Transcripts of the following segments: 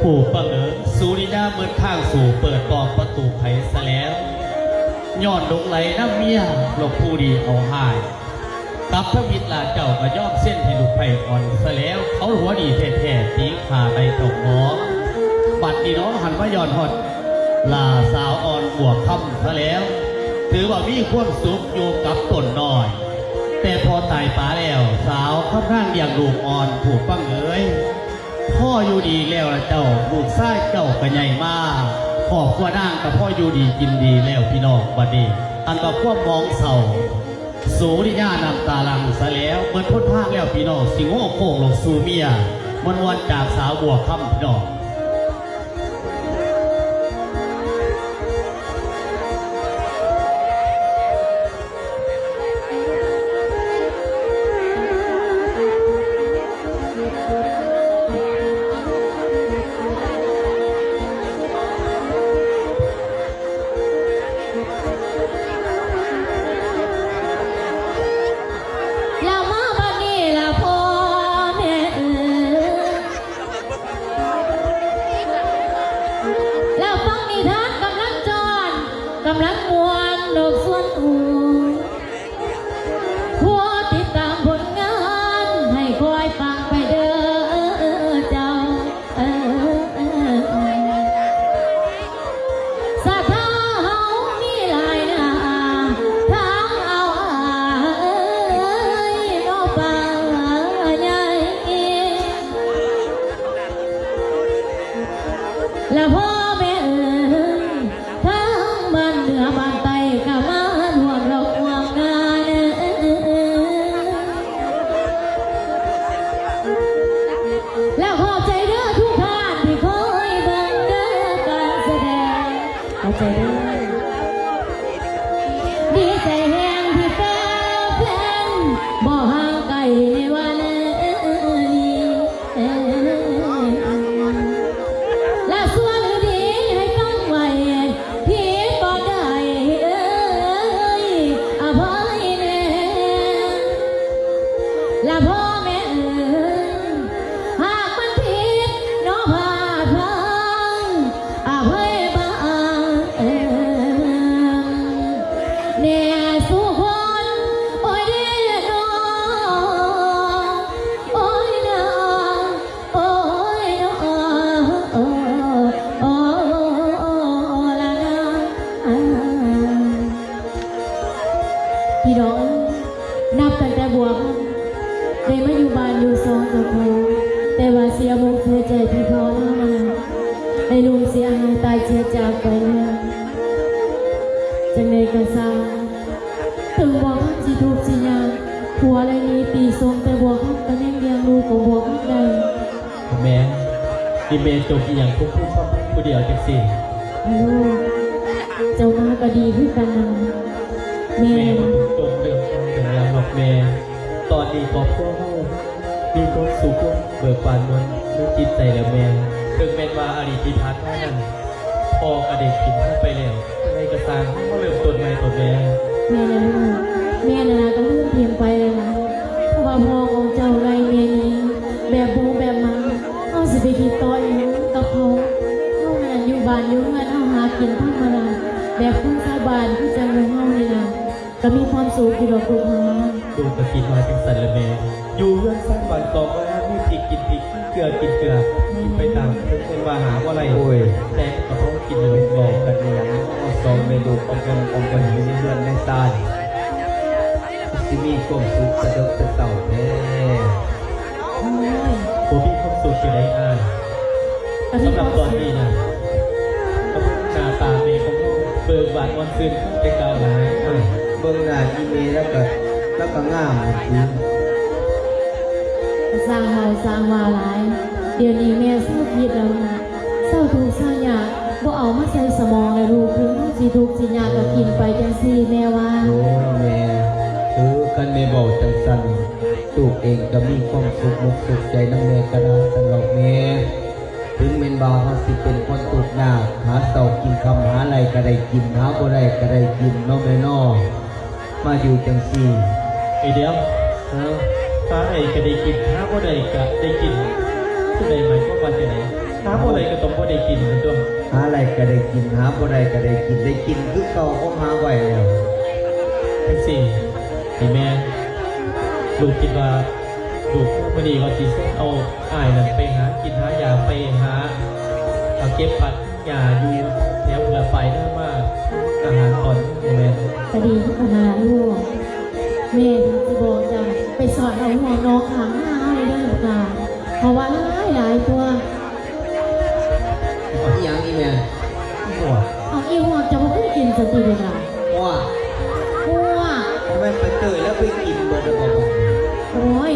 ຜູ້ຟັງເອີຍ, ສຸລິຍາເໝິດທາງສູ່ເປີດປ່ອງປະຕູໄຂຊະແລ້ວ. ຍ້ອນຫຼົງໄຫຼນຳເມຍ ລູກຜູ້ດີເອົາຮ້າຍ, ກັບທຳອິດລະເຈົ້າກໍຍອມເຊັນໃຫ້ລູກໃພ້ອ່ອນຊະແລ້ວ. ເຂົາຫົວດີແທ້ໆ ຕີຂ້າໄດ້ຕ້ອງໜໍ. ບັດນີ້ໜໍ ຫັນມາຍ້ອນຮອດ ລາສາວອ່ອນບົວຄຳຊະແລ້ວ, ຖືວ່າມີຄວາມສຸກຢູ່ກັບຕົນນ້ອຍ. ແຕ່ພໍ່ຕາຍປາແລ້ວ, ສາວຄຳນາງລ້ຽງລູກອ່ອນ ຜູ້ຟັງເອີຍ, ພໍຢູ່ດີແລ້ວລະເຈົ້າ, ລູກຊາຍເຈົ້າກໍໃຫຍ່ມາ, ຄອບຄົວນາງກໍພໍຢູ່ດີກິນດີແລ້ວພີ່ນ້ອງ. ບັດນີ້ອັນວ່າຄວາມໝອງເສົ້າ ສຸລິຍານ້ຳຕາຫຼັ່ງຊະແລ້ວ, ເໝິດຫົນທາງແລ້ວພີ່ນ້ອງ, ຊິໂງ່ໂຄ້ງລົງສູ່ເມຍ ມ່ວນໆ ຈາກສາວບົວຄຳພີ່ນ້ອງ. ລະມາບັດນີ້ລະພໍ່ແມ່ເອີຍ, ລະຟັງນິທານກຳລັງຈອນ ກຳລັງມ່ວນນອກສ່ວນໂອ. ຜູ້ຕິດຕາມຜົນງານໃຫ້ຄອຍຟັງໄປເດີເຈົ້າ. ສັດທາເຮົາມີຫຼາຍໜ້າ, ທັງອາວອາຍເນາະ ປ້າໃຫຍ່ ລະພໍ່ແມ່ເອີຍ, ທັງບ້ານເໜືອບ້ານໃຕ້ກໍມາຮ່ວມດອກຮ່ວມງານ. ແລ້ວຂອບໃຈເດີທຸກທ່ານທີ່ຄອຍເບິ່ງເດີການສະແດງ. ຂອບໃຈເດີ. ໄປແລ້ວ. ຈັ່ງໃດກໍຊ່າງ, ເຖິງບົວຄຳຊິທຸກຊິຍາກ, ຜົວໄລ່ໜີຕີຊົງ, ແຕ່ບົວຄຳກໍຍັງລ້ຽງລູກຂອງບົວຄຳໄດ້. ແມ່, ນີ້ແມ່ຈົມອີ່ຫຍັງຄຸກໆ ຜູ້ດຽວຈັ່ງຊີ້? ລູກ, ເຈົ້າມາກໍດີຄືກັນນະ. ແມ່, ແມ່ບໍ່ຕ້ອງຈົມເລື່ອງຂອງເລື່ອງລາວດອກແມ່. ຕອນນີ້ຄອບຄົວເຮົາມີຄວາມສຸກ ເບີກບານມ່ວນໃນຈິດໃຈແລ້ວແມ່. ເຖິງແມ່ນວ່າອະດີດທີ່ຜ່ານມານັ້ນ ພໍ່ກໍໄດ້ຖິ້ມເຮົາໄປແລ້ວ, ຈັ່ງໃດກໍຊ່າງ ເຮົາມາເລີ່ມຕົ້ນໃໝ່ຕົວະແມ່. ແມ່ນແຫຼະລູກ, ແມ່ນັ້ນນະກໍລືມຖິ້ມໄປແລ້ວລະ, ເພາະວ່າພໍ່ຂອງເຈົ້າໄລ່ແມ່ໜີແບບໂບແບບໝາ. ເຮົາຊິໄປຄິດຕໍ່ອີ່ຫຍັງກັບເຂົາ? ເຮົານັ້ນຢູ່ບ້ານຢູ່ເຮືອນ ເຮົາຫາກິນທຳມະດາແບບຄົນຊາວບ້ານ ຄືຈັ່ງໝູ່ເຮົານີ້ນະ. ກໍມີຄວາມສຸກຢູ່ດອກລູກເອີຍ. ລູກກໍຄິດວ່າຈັ່ງຊັ້ນແຫຼະແມ່. ຢູ່ເຮືອນຊານບ້ານກອງວ່າມີພິກກິນພິກ ກິນເກືອກິນເກືອ ກິນໄປຕາມເພິ່ນວ່າຫາບໍ່ໄດ້. ໂອ້ຍ ແຕ່ກໍພໍກິນຢູ່ດອກ. ເວົ້າກັນອີ່ຫຍັງເນາະ ສອງແມ່ລູກອອມແອມອອມແອມຢູ່ໃນເຮືອນໃນຊານ ຊິມີຄວາມສຸກສະເດິກສະເຊົາແທ້. ໂອ້ຍ ບໍ່ມີຄວາມສຸກຈັ່ງໃດອ້າຍ? ສຳລັບຕອນນີ້ນະ ກໍເບິ່ງໜ້າຕາແມ່ຂອງເຮົາເບີກບານມ່ວນຊື່ນແຕ່ເກົ່າຫຼາຍ. ເບິ່ງໜ້າອີ່ແມ່ລະກະ ລະກະງາມ. ຊ່າງເວົ້າຊ່າງວ່າຫຼາຍ, ດຽວນີ້ແມ່ເຊົາຄິດແລ້ວນະ, ເຊົາທຸກເຊົາຍາກ, ບໍ່ເອົາມາໃສ່ສະໝອງແລ້ວລູກ. ເຖິງເຮົາຊິທຸກຊິຍາກກໍກິນໄປຈັ່ງຊີ້ແມ່ວ່າ. ໂອ້ຍແມ່, ເອີ ຄັນແມ່ເວົ້າຈັ່ງຊັ້ນ ລູກເອງກໍມີຄວາມສຸກອົກສຸກໃຈນຳແດ່ກໍໄດ້ ສຳລັບແມ່. ເຖິງແມ່ນວ່າເຮົາຊິເປັນຄົນທຸກຍາກ, ຫາເຊົ້າກິນຄ່ຳ, ຫາໄດ້ກໍໄດ້ກິນ, ຫາບໍ່ໄດ້ກໍໄດ້ກິນເນາະແມ່ເນາະ. ມາຢູ່ຈັ່ງຊີ້. ເອີ ດຽວ, ຫາໄດ້ກໍໄດ້ກິນ, ຫາບໍ່ໄດ້ກໍໄດ້ກິນ, ຜູ້ໃດໝາຍຄວາມວ່າຈັ່ງໃດ? ຫາບໍ່ໄດ້ກໍຕ້ອງບໍ່ໄດ້ກິນແມ່ນຕົວະ. ຫາໄດ້ກໍໄດ້ກິນ, ຫາບໍ່ໄດ້ກໍໄດ້ກິນ, ໄດ້ກິນຄືເກົ່າ ເພາະຫາໄວ້ແລ້ວ. ຈັ່ງຊີ້ ໃຫ້ແມ່ ລູກຄິດວ່າ ລູກມື້ນີ້ວ່າຊິເຊີນເອົາອ້າຍນັ້ນໄປຫາກິນຫາຢາ ໄປຫາເກັບຜັກຫຍ້າຢູ່ແຖວເຮືອປາຍນາມາ ອາຫານຕອນແລງ. ກໍດີຄືກັນນະລະລູກ. ແມ່ຊິບອກເຈົ້າ ໄປສອດເອົາຫົວງນອກຂ້າງນາເຮົາເດີລູກຫຼານ ເພາະວ່າຫຼາຍໆຕົວະ. ອີ່ຫຍັງອີ່ແມ່? ຫົວ. ເອົາ ອີ່ຫົວ ເຈົ້າບໍ່ເຄີຍກິນຊັ້ນຕິລູກຫຼານ? ຫົວ ຫົວ ບໍ່ແມ່ນປາເຈີຍແລ້ວໄປກິນເບິດແລ້ວບໍ່? ໂອ້ຍ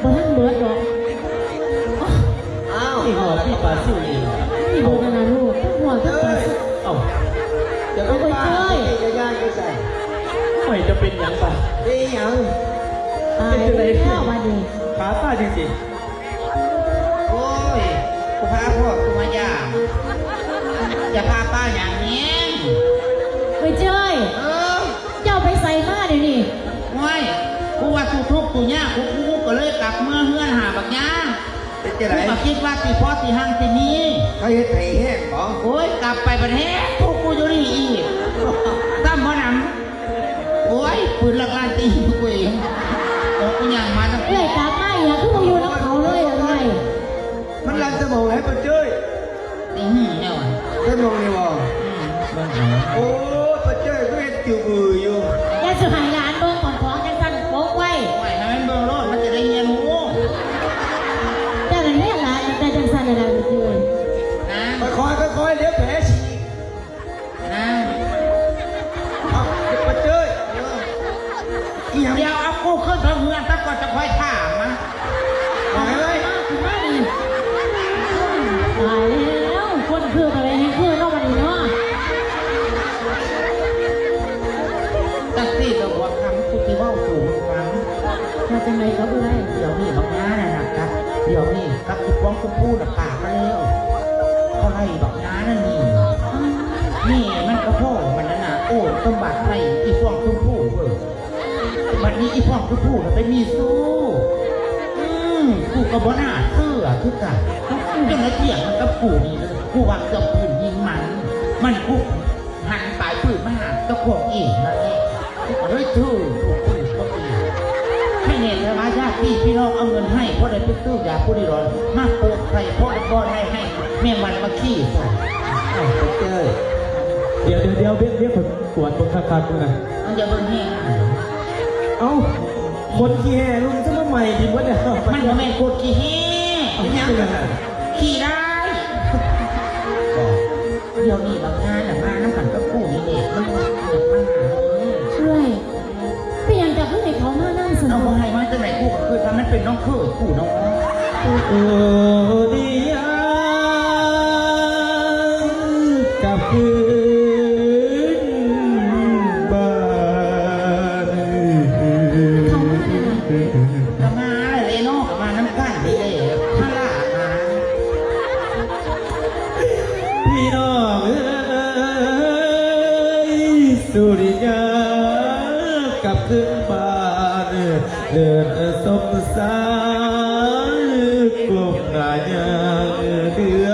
ບໍ່ທັນເບິດດອກ. ອ້າວ ອີ່ຫົວ ມີປາຊິວອີກ. ນີ້ເບິດແລ້ວນະລູກ ທັງຫົວທັງປາຊິວ. ເອົ້າ ຢ່າໄປປາດ ເຈົ້າຍ່າງໄປໃສ? ໂອ້ຍ ຈະເປັນຫຍັງບາດ? ເປັນຫຍັງ? ຕາຍແລ້ວບາດນີ້ ຂາຕາຍຈັ່ງຊີ້. ໂອ້ຍ ກູພາພໍ່ກູມາຢາມ ຈະພາປ້າຫຍັງແຮງ? ເອີຍເຈ້ຍ ເອີ ເຈົ້າໄປໃສມາດຽວນີ້? ໂອ້ຍ ກູວ່າສູ້ທຸກສູ້ຍາກ ກູ ກູກໍເລີຍກັບເມືອເຮືອນຫາບັກຍາ. ເປັນຈັ່ງໃດ? ກູກໍຄິດວ່າຊິພໍຊິຮັ່ງຊິມີ ເຂົາເຮັດໃຫ້ແຮງບໍ? ໂອ້ຍ ກັບໄປບັດແຮງທຸກກູຢູ່ນີ້ອີກ ຊ້ຳບໍ່ໜຳ. ໂອ້ຍ ປືນຫຼັກລ້ານຕີນກູເອງ. ເອີ ກູຍ່າງມານຳ ເອື້ອຍກັບມາອີກ ຄືບໍ່ຢູ່ນຳເຂົາເລີຍລະເອື້ອຍ? ມັນຫຼັ່ງສະໝອງໃຫ້ປາເຈີຍ. ອືມ ແນວ ໃສ່ໝອງນີ້ບໍ່? ອືມ ເບິ່ງຫາ. ໂອ້ ປາເຈີຍຄືເຮັດຈື່ບືຢູ່. ຢ່າຊິໃຫ້ຫຼານເບິ່ງຂອງຂອງຈັ່ງຊັ້ນ ປົກໄວ້. ໂອ້ຍ ໃຫ້ມັນເບິ່ງໂລດ ມັນຈະໄດ້ຮຽນຮູ້. ເຈົ້ານັ້ນຮຽນຫຼາຍຕັ້ງແຕ່ຈັ່ງຊັ້ນແລ້ວລະປາເຈີຍ. ນາງ ຄ່ອຍໆ ຄ່ອຍໆ ດຽວແຜສີກ. ນາງ ເອົາ ປາເຈີຍ ເອີ ອີ່ຫຍັງ? ດຽວເອົາກູຂຶ້ນເທິງເຮືອນຊະກ່ອນ ຈະຄ່ອຍຖາມນະ. ມາ ຂຶ້ນມານີ້. ຕາຍແລ້ວ ຄົນຄືປານໃດແຮງຄືເນາະບັດນີ້ເນາະ. ຈັກຊີ້ລະ ຫົວຄ່ຳ ກູຊິເວົ້າສູ່ມຶງຟັງ. ວ່າຈັ່ງໃດກໍເອື້ອຍ? ດຽວນີ້ບັກຍານັ້ນນະ ກະ ດຽວນີ້ ກັບອີ່ພວງຊົມພູນະ ປາກມາແລ້ວ. ເຂົາໄລ່ບັກຍານັ້ນໜີ. ແມ່ມັນກັບພໍ່ມັນນັ້ນນະ ໂອ້ ສົມບັດໃຫ້ອີ່ພວງຊົມພູເບິ່ງ. ບັດນີ້ອີ່ພວງຊົມພູນະໄປມີຊູ້. ອືມ ກູກໍບໍ່ໜ້າເຊື່ອຄືກັນ. ຈົນລະຖຽງກັນກັບກູນີ້ ກູວ່າເກືອບພື້ນຍິງມັນ. ມັນກູ ຫັນປາຍປືນມາຫາເຈົ້າຂອງເອງນັ້ນແຫຼະ. ເຮີ້ຍ ຖືກ ຖືກ ຖືກ ໃຫ້ແນ່ແທ້ວ່າຍາດພີ່ພີ່ນ້ອງເອົາເງິນໃຫ້ ພໍໄດ້ໄປຊື້ຢາປູລິຣອນ ມາໂປະໃສ່ ພໍໄດ້ ພໍໄດ້ໃຫ້ແມງວັນມາຂີ້ໃສ່. ອ້າວ ເຈົ້ຍ ດຽວ ດຽວ ດຽວ ເບັດ ດຽວ ຂ້ອຍກວດເບິ່ງຄັກໆ ເບິ່ງນະ. ມັນຈະເບິ່ງແຮງ. ເອົ້າ ຄົນຂີ້ແຮ່ລຸງ ຈະມາໃໝ່ດິນເບິດແລ້ວ. ມັນບໍ່ແມ່ນຄົນຂີ້ແຮ່. ເປັນຫຍັງ? ຂີ້ຮ້າຍ. ດຽວນີ້ບັກງານນະ ມານຳກັນກັບກູນີ້ເດ ມັນມາຫາເອີຍ ເອື້ອຍ ເປັນຫຍັງເຈົ້າຄືໃຫ້ເຂົາມານຳຊັ້ນ? ເອົາ ບໍ່ໃຫ້ມາຈັ່ງໃດ ກູກໍຄືວ່າມັນເປັນນ້ອງເຂີຍກູເນາະ. ໂອ້ ດີຍາ ກັບຄືນບ້ານ ເຂົາມາແລ້ວນະ ກໍມາແລ້ວເນາະ ກໍມານຳກັນນີ້ແຫຼະ ພາລາມາ. ພີ່ນ້ອງເອີຍ ສຸລິຍາກັບຄືນບ້ານ ເດີນສົມສານກົ້ມໜ້າຍ່າງເດືອ